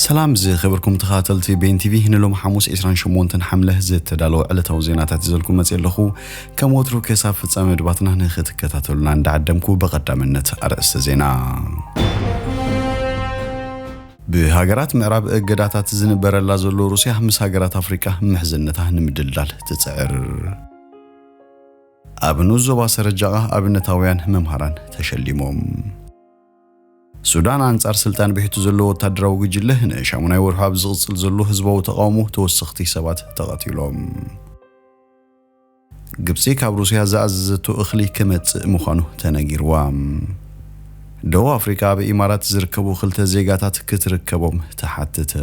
ሰላም ዝኸበርኩም ተኸታተልቲ ቤን ቲቪ፣ ንሎም ሓሙስ ዕስራን ሸሞንተን ሓምለ ዝተዳለወ ዕለታዊ ዜናታት ይዘልኩም መጽእ ኣለኹ። ከም ወትሩ ከሳብ ፍጻመ መድባትና ንኽትከታተሉና እንዳዓደምኩ፣ ብቐዳምነት ኣርእስተ ዜና። ብሃገራት ምዕራብ እገዳታት ዝንበረላ ዘሎ ሩስያ ምስ ሃገራት ኣፍሪቃ ምሕዝነታ ንምድልዳል ትጽዕር። ኣብ ንኡስ ዞባ ሰረጃቓ ኣብነታውያን መምሃራን ተሸሊሞም። ሱዳን ኣንጻር ስልጣን ብሒቱ ዘሎ ወታደራዊ ጉጅለ ንሻሙናይ ወርሑ ኣብ ዝቕጽል ዘሎ ህዝባዊ ተቓውሞ ተወሰኽቲ ሰባት ተቐቲሎም። ግብጺ ካብ ሩስያ ዝኣዘዘቶ እኽሊ ክመጽእ ምዃኑ ተነጊርዋ። ደቡብ ኣፍሪካ ኣብ ኢማራት ዝርከቡ ክልተ ዜጋታት ክትርከቦም ትሓትት።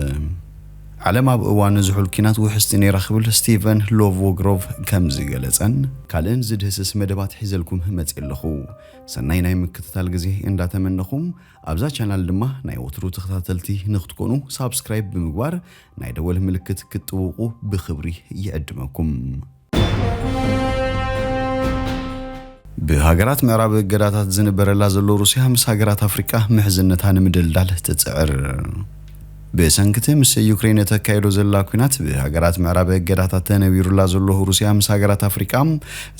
ዓለም ኣብ እዋን ዝሑል ኲናት ውሕስቲ ነይራ ክብል ስቲቨን ሎቮግሮቭ ከም ዝገለጸን ካልእን ዝድህስስ መደባት ሒዘልኩም መጽእ ኣለኹ። ሰናይ ናይ ምክትታል ግዜ እንዳተመነኹም፣ ኣብዛ ቻናል ድማ ናይ ወትሩ ተኸታተልቲ ንክትኮኑ ሳብስክራይብ ብምግባር ናይ ደወል ምልክት ክትጥውቑ ብኽብሪ ይዕድመኩም። ብሃገራት ምዕራብ እገዳታት ዝንበረላ ዘሎ ሩስያ ምስ ሃገራት ኣፍሪቃ ምሕዝነታ ንምድልዳል ትጽዕር። ብሰንክቲ ምስ ዩክሬን እተካየዶ ዘላ ኲናት ብሃገራት ምዕራብ እገዳታት ተነቢሩላ ዘሎ ሩስያ ምስ ሃገራት ኣፍሪቃ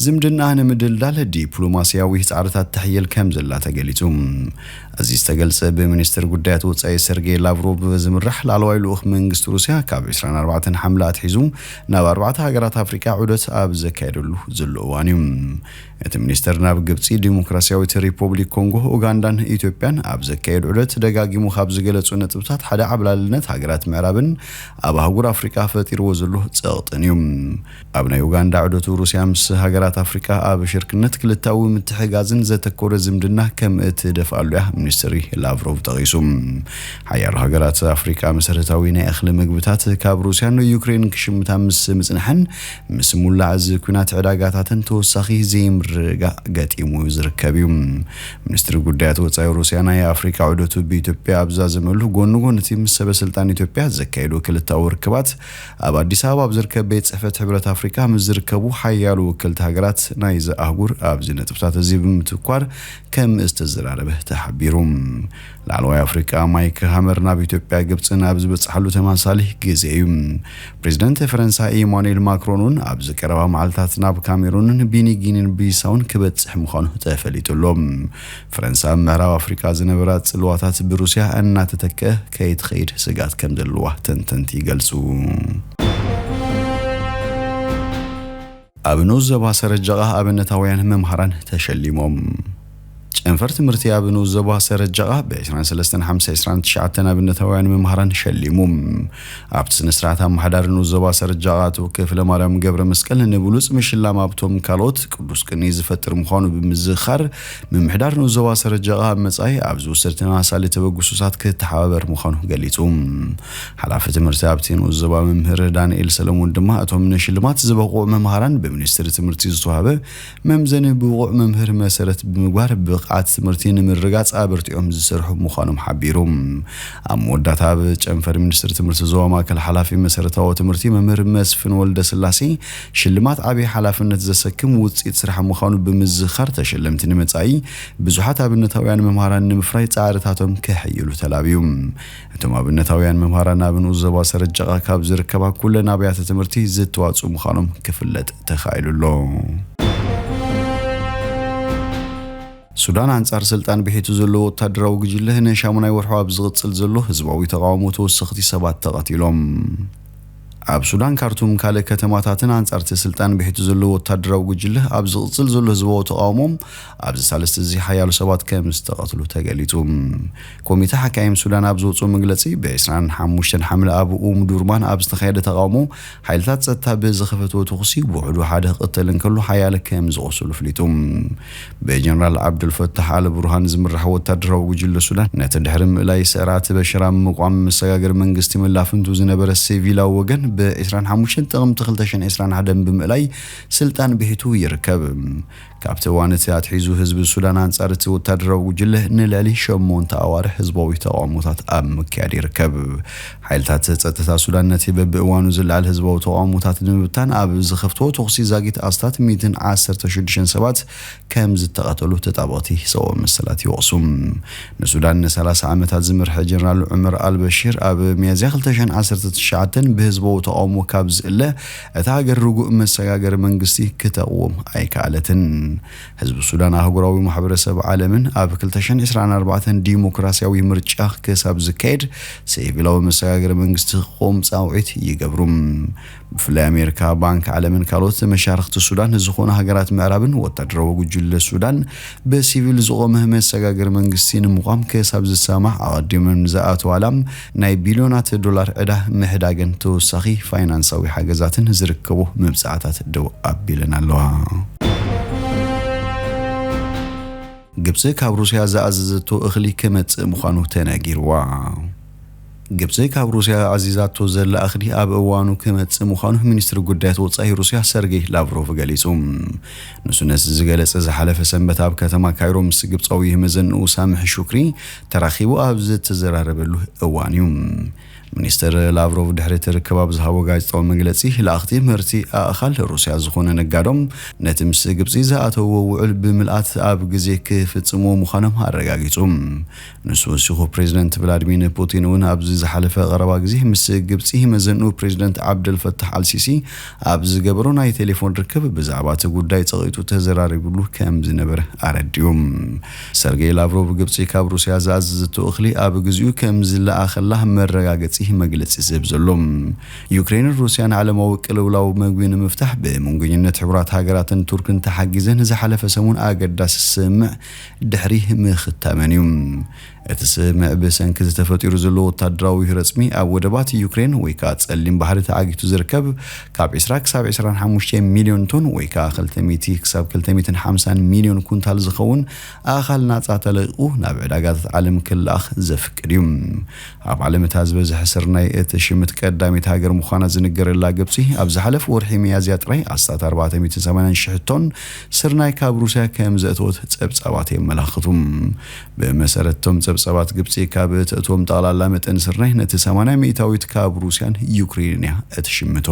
ዝምድና ንምድልዳል ዲፕሎማስያዊ ጻዕርታት ተሕየል ከም ዘላ ተገሊጹ። እዚ ዝተገልጸ ብሚኒስትር ጉዳያት ወጻኢ ሰርጌይ ላቭሮቭ ዝምራሕ ላዕለዋይ ልኡኽ መንግስቲ ሩስያ ካብ ዕስራን ኣርባዕተን ሓምለ ኣትሒዙ ናብ ኣርባዕተ ሃገራት ኣፍሪቃ ዑደት ኣብ ዘካየደሉ ዘሎ እዋን እዩ። እቲ ሚኒስተር ናብ ግብጺ፣ ዲሞክራስያዊት ሪፖብሊክ ኮንጎ፣ ኡጋንዳን ኢትዮጵያን ኣብ ዘካየድ ዑደት ደጋጊሙ ካብ ዝገለጹ ነጥብታት ሓደ ዓብላልነት ሃገራት ምዕራብን ኣብ ኣህጉር ኣፍሪቃ ፈጢርዎ ዘሎ ጸቕጥን እዩ። ኣብ ናይ ኡጋንዳ ዑደቱ ሩስያ ምስ ሃገራት ኣፍሪቃ ኣብ ሽርክነት ክልታዊ ምትሕጋዝን ዘተኮረ ዝምድና ከም እትደፍኣሉ እያ ሚኒስትሪ ላቭሮቭ ጠቒሱ። ሓያሎ ሃገራት ኣፍሪቃ መሰረታዊ ናይ እኽሊ ምግብታት ካብ ሩስያን ዩክሬን ክሽምታ ምስ ምጽንሐን ምስ ሙላዕ እዚ ኲናት ዕዳጋታተን ተወሳኺ ዘይምርግጋእ ገጢሙ ዝርከብ እዩ። ሚኒስትሪ ጉዳያት ወጻኢ ሩስያ ናይ ኣፍሪቃ ዑደቱ ብኢትዮጵያ ኣብ ዛዘመሉ ጎኒ ጎኒ እቲ ምስ ሰበ ስልጣን ኢትዮጵያ ዘካየዶ ክልታዊ ርክባት ኣብ ኣዲስ ኣበባ ኣብ ዝርከብ ቤት ጽሕፈት ሕብረት ኣፍሪቃ ምስ ዝርከቡ ሓያሎ ወከልቲ ሃገራት ናይዚ ኣህጉር ኣብዚ ነጥብታት እዚ ብምትኳር ከም ዝተዘራረበ ተሓቢሩ። ላዕለዋይ ኣፍሪቃ ማይክ ሃመር ናብ ኢትዮጵያ፣ ግብጽን ኣብ ዝበጽሓሉ ተመሳሳሊ ግዜ እዩ። ፕሬዚደንት ፈረንሳ ኢማኑኤል ማክሮን እውን ኣብዚ ቀረባ መዓልታት ናብ ካሜሩንን ቢኒ ጊኒን ቢሳውን ክበጽሕ ምዃኑ ተፈሊጡ ኣሎ። ፈረንሳ ኣብ ምዕራብ ኣፍሪቃ ዝነበራ ጽልዋታት ብሩስያ እናተተክአ ከይትኸይድ ስግኣት ከም ዘለዋ ተንተንቲ ይገልጹ። ኣብ ንኡስ ዞባ ሰረጃቓ ኣብነታውያን መምሃራን ተሸሊሞም። ጨንፈር ትምህርቲ ኣብ ንኡስ ዞባ ሰረጃቓ ብ ዕስራን ሰለስተን ሓምሳ ዕስራን ትሽዓተን ኣብነታውያን መምሃራን ሸሊሙ። ኣብቲ ስነ ስርዓት ኣመሓዳሪ ንኡስ ዞባ ሰረጃቓ ኣቶ ክፍለ ማርያም ገብረ መስቀል ንብሉጽ ምሽላም ኣብቶም ካልኦት ቅዱስ ቅኒ ዝፈጥር ምዃኑ ብምዝኻር፣ ምምሕዳር ንኡስ ዞባ ሰረጃቓ ኣብ መጻኢ ኣብ ዝውሰድ ተመሳሳሊ ተበግሶታት ክተሓባበር ምዃኑ ገሊጹ። ሓላፊ ትምህርቲ ኣብቲ ንኡስ ዞባ መምህር ዳንኤል ሰለሙን ድማ እቶም ንሽልማት ዝበቕዑ መምሃራን ብሚኒስትሪ ትምህርቲ ዝተዋህበ መምዘኒ ብቑዕ መምህር መሰረት ብምግባር ብቕዓት ትምህርቲ ንምርጋጽ ኣበርቲዖም ዝሰርሑ ምዃኖም ሓቢሩ። ኣብ መወዳእታ ኣብ ጨንፈር ሚኒስትሪ ትምህርቲ ዞባ ማእከል ሓላፊ መሰረታዊ ትምህርቲ መምህር መስፍን ወልደ ስላሴ ሽልማት ዓብዪ ሓላፍነት ዘሰክም ውጽኢት ስራሕ ምዃኑ ብምዝኻር ተሸለምቲ ንመጻኢ ብዙሓት ኣብነታውያን መምሃራን ንምፍራይ ጻዕርታቶም ከሐይሉ ተላብዩ። እቶም ኣብነታውያን መምሃራን ኣብ ንኡስ ዞባ ሰረጃቓ ካብ ዝርከባ ኩለን ኣብያተ ትምህርቲ ዝተዋጽኡ ምዃኖም ክፍለጥ ተኻኢሉ ኣሎ። ሱዳን ኣንጻር ስልጣን ብሒቱ ዘሎ ወታደራዊ ጉጅለ ንሻሙናይ ወርሑ ኣብ ዝቕጽል ዘሎ ህዝባዊ ተቓውሞ ተወሰኽቲ ሰባት ተቐቲሎም። ኣብ ሱዳን ካርቱም ካልእ ከተማታትን ኣንጻርቲ ስልጣን ብሒቱ ዘሎ ወታደራዊ ጉጅለ ኣብ ዝቕጽል ዘሎ ህዝባዊ ተቓውሞ ኣብዚ ሳልስቲ እዚ ሓያሎ ሰባት ከም ዝተቐትሉ ተገሊጹ። ኮሚተ ሓካይም ሱዳን ኣብ ዘውፅኦ መግለፂ ብ ዕስራን ሓሙሽተን ሓምለ ኣብ ኡም ዱርማን ኣብ ዝተኻየደ ተቓውሞ ሓይልታት ጸጥታ ብዝኸፈትዎ ተኹሲ ውሕዱ ሓደ ክቕተል እንከሎ ሓያለ ከም ዝቖሰሉ ኣፍሊጡ። ብጀነራል ዓብዱልፈታሕ ኣል ቡርሃን ዝምራሕ ወታደራዊ ጉጅለ ሱዳን ነቲ ድሕሪ ምእላይ ስዕራት በሽር ኣብ ምቋም መሰጋገሪ መንግስቲ መላፍንቱ ዝነበረ ሲቪላዊ ወገን ብ ዕስራን ሓሙሽተን ጥቕምቲ ክልተ ሽሕን ዕስራን ሓደን ብምእላይ ስልጣን ብሒቱ ይርከብ። ካብቲ እዋን እቲ ኣትሒዙ ህዝቢ ሱዳን ኣንጻር እቲ ወታደራዊ ጉጅለ ንልዕሊ ሸሞንተ ኣዋርሕ ህዝባዊ ተቓውሞታት ኣብ ምክያድ ይርከብ። ሓይልታት ጸጥታ ሱዳን ነቲ በብእዋኑ ዝለዓል ህዝባዊ ተቓውሞታት ንምብታን ኣብ ዝኸፍትዎ ተኹሲ ዛጊት ኣስታት ሚእትን ዓሰርተ ሽዱሽተን ሰባት ከም ዝተቐተሉ ተጣበቕቲ ሰብኣዊ መሰላት ይወቕሱ። ንሱዳን ንሰላሳ ዓመታት ዝመርሐ ጀነራል ዑመር ኣልበሺር ኣብ ሚያዝያ ክልተ ሽሕን ዓሰርተ ትሽዓተን ብህዝባዊ ተቓውሞ ካብ ዝእለ፣ እታ ሃገር ርጉእ መሰጋገሪ መንግስቲ ክተቕውም ኣይከኣለትን። ህዝቢ ሱዳን ኣህጉራዊ ማሕበረሰብ ዓለምን ኣብ ክልተ ሽሕን ዕስራን ኣርባዕተን ዲሞክራሲያዊ ምርጫ ክሳብ ዝካየድ ሲቪላዊ መሰጋገሪ መንግስቲ ክቆም ጻውዒት ይገብሩ። ብፍላይ ኣሜሪካ፣ ባንክ ዓለምን ካልኦት መሻርኽቲ ሱዳን ዝኾኑ ሃገራት ምዕራብን ወታደራዊ ጉጅለ ሱዳን ብሲቪል ዝቖመ መሰጋገሪ መንግስቲ ንምቋም ክሳብ ዝሰማዕ ኣቐዲመን ዝኣተዋላ ናይ ቢልዮናት ዶላር ዕዳ ምሕዳገን ተወሳኺ ፋይናንሳዊ ሓገዛትን ዝርከቦ መብጻዕታት ደው ኣቢለን ኣለዋ። ግብጺ ካብ ሩስያ ዝኣዘዘቶ እኽሊ ክመጽእ ምዃኑ ተነጊርዋ። ግብጺ ካብ ሩስያ ኣዚዛቶ ዘላ እኽሊ ኣብ እዋኑ ክመጽእ ምዃኑ ሚኒስትሪ ጉዳያት ወጻኢ ሩስያ ሰርጌይ ላቭሮቭ ገሊጹ። ንሱ ነዚ ዝገለጸ ዝሓለፈ ሰንበት ኣብ ከተማ ካይሮ ምስ ግብጻዊ መዘንኡ ሳምሕ ሹክሪ ተራኺቡ ኣብ ዝተዘራረበሉ እዋን እዩ። ሚኒስትር ላቭሮቭ ድሕሪ እቲ ርክብ ኣብ ዝሃቦ ጋዜጣዊ መግለጺ፣ ለኣኽቲ ምህርቲ ኣእኻል ሩስያ ዝኾነ ነጋዶም ነቲ ምስ ግብጺ ዝኣተውዎ ውዕል ብምልኣት ኣብ ግዜ ክፍጽምዎ ምዃኖም ኣረጋጊጹ። ንሱ ወሲኹ፣ ፕሬዚደንት ቭላድሚር ፑቲን እውን ኣብዚ ዝሓለፈ ቀረባ ግዜ ምስ ግብጺ መዘንኡ ፕሬዚደንት ዓብደል ፈታሕ ኣልሲሲ ኣብ ዝገበሮ ናይ ቴሌፎን ርክብ ብዛዕባ እቲ ጉዳይ ጸቒጡ ተዘራሪብሉ ከም ዝነበረ ኣረዲኡ። ሰርጌይ ላቭሮቭ ግብጺ ካብ ሩስያ ዝኣዘዘቶ እኽሊ ኣብ ግዚኡ ከም ዝለኣኸላ መረጋገጺ መግለጺ ዝህብ ዘሎ። ዩክሬንን ሩስያን ዓለማዊ ቅልውላው መግቢ ንምፍታሕ ብመንጎኝነት ሕቡራት ሃገራትን ቱርክን ተሓጊዘን ዝሓለፈ ሰሙን ኣገዳሲ ስምምዕ ድሕሪ ምኽታመን እዩ። እቲ ስምምዕ ብሰንኪ ዝተፈጢሩ ዘሎ ወታደራዊ ረጽሚ ኣብ ወደባት ዩክሬን ወይ ከኣ ጸሊም ባሕሪ ተዓጊቱ ዝርከብ ካብ ዕስራ ክሳብ ዕስራን ሓሙሽተ ሚልዮን ቶን ወይ ከኣ ክልተ ሚእቲ ክሳብ ክልተ ሚእትን ሓምሳን ሚልዮን ኩንታል ዝኸውን ኣእኻል ናጻ ተለቒቑ ናብ ዕዳጋታት ዓለም ክለኣኽ ዘፍቅድ እዩ። ኣብ ዓለም እታ ዝበዝሐ ስርናይ እትሽምት ቀዳመይቲ ሃገር ምዃና ዝንገረላ ግብጺ፣ ኣብ ዝሓለፈ ወርሒ ሚያዝያ ጥራይ ኣስታት ኣርባዕተ ሚእትን ሰማንያን ሽሕ ቶን ስርናይ ካብ ሩስያ ከም ዘእተወት ጸብጻባት የመላኽቱ። ብመሰረት እቶም ጸብጻባት፣ ግብጺ ካብ እተእትዎም ጠቕላላ መጠን ስርናይ ነቲ ሰማንያ ሚእታዊት ካብ ሩስያን ዩክሬንን እያ እትሽምቶ።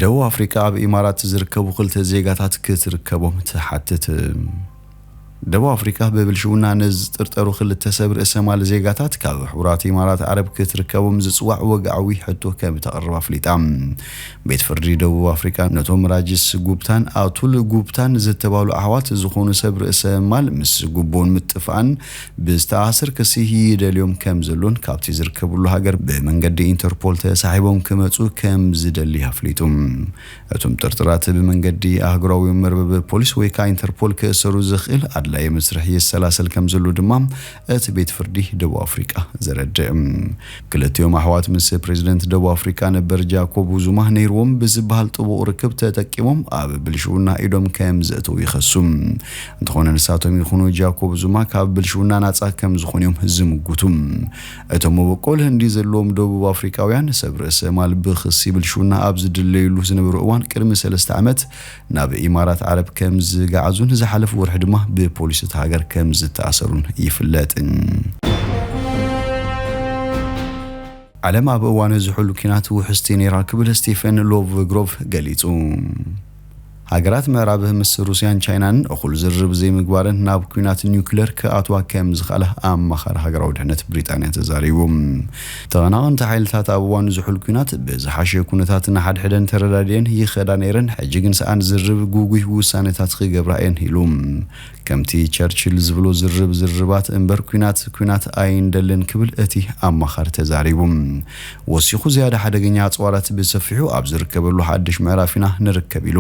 ደቡብ ኣፍሪቃ ኣብ ኢማራት ዝርከቡ ክልተ ዜጋታት ክትርከቦም ትሓትት። ደቡብ ኣፍሪቃ ብብልሽውና ንዝጥርጠሩ ክልተ ሰብ ርእሰ ማል ዜጋታት ካብ ሕቡራት ኢማራት ዓረብ ክትርከቦም ዝጽዋዕ ወግዓዊ ሕቶ ከም ተቕርብ ኣፍሊጣ። ቤት ፍርዲ ደቡብ ኣፍሪቃ ነቶም ራጅስ ጉፕታን ኣቱል ጉፕታን ዝተባህሉ ኣሕዋት ዝኾኑ ሰብ ርእሰ ማል ምስ ጉቦን ምጥፋእን ብዝተኣሳሰር ክሲ ይደልዮም ከም ዘሎን ካብቲ ዝርከብሉ ሃገር ብመንገዲ ኢንተርፖል ተሳሒቦም ክመጹ ከም ዝደሊ ኣፍሊጡ። እቶም ጥርጥራት ብመንገዲ ኣህጉራዊ መርበብ ፖሊስ ወይ ከኣ ኢንተርፖል ክእሰሩ ዝኽእል ኣድላዪ መስርሕ ይሰላሰል ከም ዘሎ ድማ እቲ ቤት ፍርዲ ደቡብ ኣፍሪቃ ዘረድእ። ክልቲኦም ኣሕዋት ምስ ፕሬዚደንት ደቡብ ኣፍሪቃ ነበር ጃኮብ ዙማ ነይርዎም ብዝበሃል ጥቡቕ ርክብ ተጠቂሞም ኣብ ብልሽውና ኢዶም ከም ዘእተዉ ይኸሱ። እንተኾነ ንሳቶም ይኹኑ ጃኮብ ዙማ ካብ ብልሽውና ናጻ ከም ዝኾኑ እዮም ዝምጉቱ። እቶም መበቆል ህንዲ ዘለዎም ደቡብ ኣፍሪቃውያን ሰብ ርእሰ ማል ብኽሲ ብልሽውና ኣብ ዝድለዩሉ ዝነበሩ እዋን ቅድሚ ሰለስተ ዓመት ናብ ኢማራት ዓረብ ከም ዝገዓዙን ዝሓለፉ ወርሒ ድማ ብፖሊስ እታ ሃገር ከም ዝተኣሰሩን ይፍለጥ። ዓለም ኣብ እዋን ዝሑል ኲናት ውሕስቲ ነይራ ክብል ስቴፈን ሎቭግሮቭ ገሊጹ። ሃገራት ምዕራብ ምስ ሩስያን ቻይናን እኹል ዝርርብ ዘይምግባረን ናብ ኲናት ኒውክለር ክኣትዋ ከም ዝኽኣላ ኣማኻሪ ሃገራዊ ድሕነት ብሪጣንያ ተዛሪቡ። ተቐናቐንቲ ሓይልታት ኣብ እዋን ዝሑል ኲናት ብዝሓሸ ኩነታት ንሓድሕደን ተረዳድየን ይኸዳ ነይረን፣ ሕጂ ግን ሰኣን ዝርርብ ግጉይ ውሳኔታት ክገብራ እየን ኢሉ። ከምቲ ቸርችል ዝብሎ ዝርርብ ዝርርባት እምበር ኲናት ኲናት ኣይንደልን ክብል እቲ ኣማኻሪ ተዛሪቡ። ወሲኹ ዝያዳ ሓደገኛ ኣጽዋራት ብሰፊሑ ኣብ ዝርከበሉ ሓድሽ ምዕራፍ ኢና ንርከብ ኢሉ።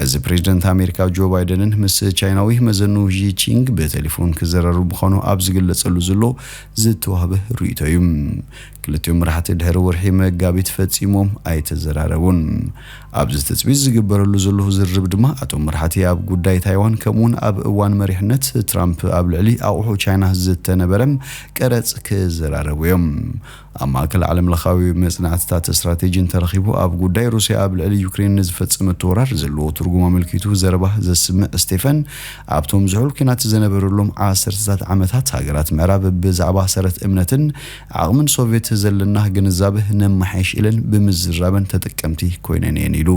እዚ ፕሬዝደንት ኣሜሪካ ጆ ባይደንን ምስ ቻይናዊ መዘኑ ዢ ቺንግ ብቴሌፎን ክዘራረቡ ምዃኑ ኣብ ዝግለጸሉ ዘሎ ዝተዋህበ ርእይቶ እዩ። ክልቲኦም መራሕቲ ድሕሪ ወርሒ መጋቢት ፈጺሞም ኣይተዘራረቡን። ኣብዚ ትጽቢት ዝግበረሉ ዘሎ ዝርርብ ድማ፣ እቶም መራሕቲ ኣብ ጉዳይ ታይዋን ከምኡውን ኣብ እዋን መሪሕነት ትራምፕ ኣብ ልዕሊ ኣቑሑ ቻይና ዝተነበረ ቀረጽ ክዘራረቡ እዮም። ኣብ ማእከል ዓለምለኻዊ መጽናዕትታት ስትራቴጂ እንተረኺቡ፣ ኣብ ጉዳይ ሩስያ ኣብ ልዕሊ ዩክሬን ንዝፈጸመቶ ወራር ዘለዎ ትርጉም ኣመልኪቱ ዘረባ ዘስምዕ ስቴፈን፣ ኣብቶም ዝሑል ኲናት ዝነበረሎም ዓሰርተታት ዓመታት፣ ሃገራት ምዕራብ ብዛዕባ ሰረት እምነትን ዓቕምን ሶቭየት ዘለና ግንዛበ ነመሓይሽ ኢለን ብምዝራበን ተጠቀምቲ ኮይነን እየን ኢሉ።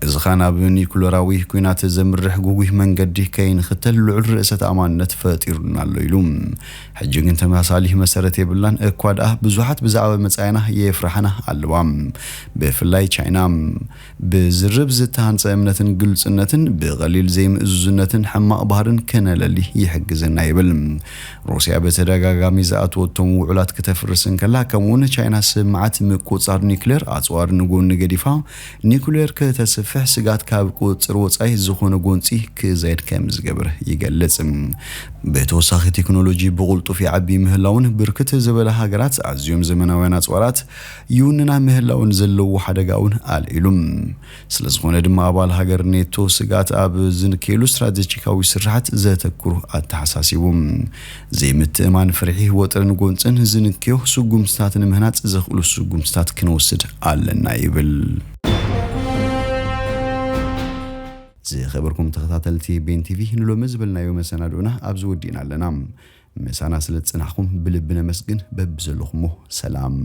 እዚ ኸኣ ናብ ኒኩለራዊ ኲናት ዘምርሕ ግጉይ መንገዲ ከይንኽተል ልዑል ርእሰ ተኣማንነት ፈጢሩልና ኣሎ ኢሉ። ሕጂ ግን ተመሳሳሊ መሰረት የብላን፣ እኳ ደኣ ብዙሓት ብዛዕባ መጻኢና የፍርሓና ኣለዋ፣ ብፍላይ ቻይና። ብዝርብ ዝተሃንጸ እምነትን ግልጽነትን ብቐሊል ዘይምእዙዝነትን ሕማቕ ባህርን ከነለሊ ይሕግዘና ይብል። ሩስያ ብተደጋጋሚ ዝኣተወቶም ውዑላት ክተፍርስ እንከላ፣ ከምኡውን ቻይና ስምዓት ምቁጽጻር ኒክሌር ኣጽዋር ንጎኒ ገዲፋ ኒኩሌር ከተስፍሕ ስጋት ካብ ቁጽር ወጻኢ ዝኾነ ጎንጺ ክዘይድ ከም ዝገብር ይገልጽ። ብተወሳኺ ቴክኖሎጂ ብቕልጡፍ ይዓቢ ምህላውን ብርክት ዝበለ ሃገራት ኣዝዮም ዘመናውያን ኣጽዋራት ይውንና ምህላውን ዘለዎ ሓደጋ እውን ኣልዒሉ። ስለ ዝኾነ ድማ ኣባል ሃገር ኔቶ ስጋት ኣብ ዝንክየሉ ስትራቴጂካዊ ስርሓት ዘተኩሩ ኣተሓሳሲቡ። ዘይምትእማን፣ ፍርሒ፣ ወጥርን ጎንጽን ዝንክዮ ስጉምትታት ንምህናጽ ዘኽእሉ ስጉምትታት ክንወስድ ኣለና ይብል። ዝኸበርኩም ተኸታተልቲ ቤን ቲቪ፣ ንሎሚ ዝበልናዮ መሰናድኡና ኣብዚ ወዲእና ኣለና። ምሳና ስለ ዝጸናሕኩም ብልቢ ነመስግን። በብዘለኹሞ ሰላም።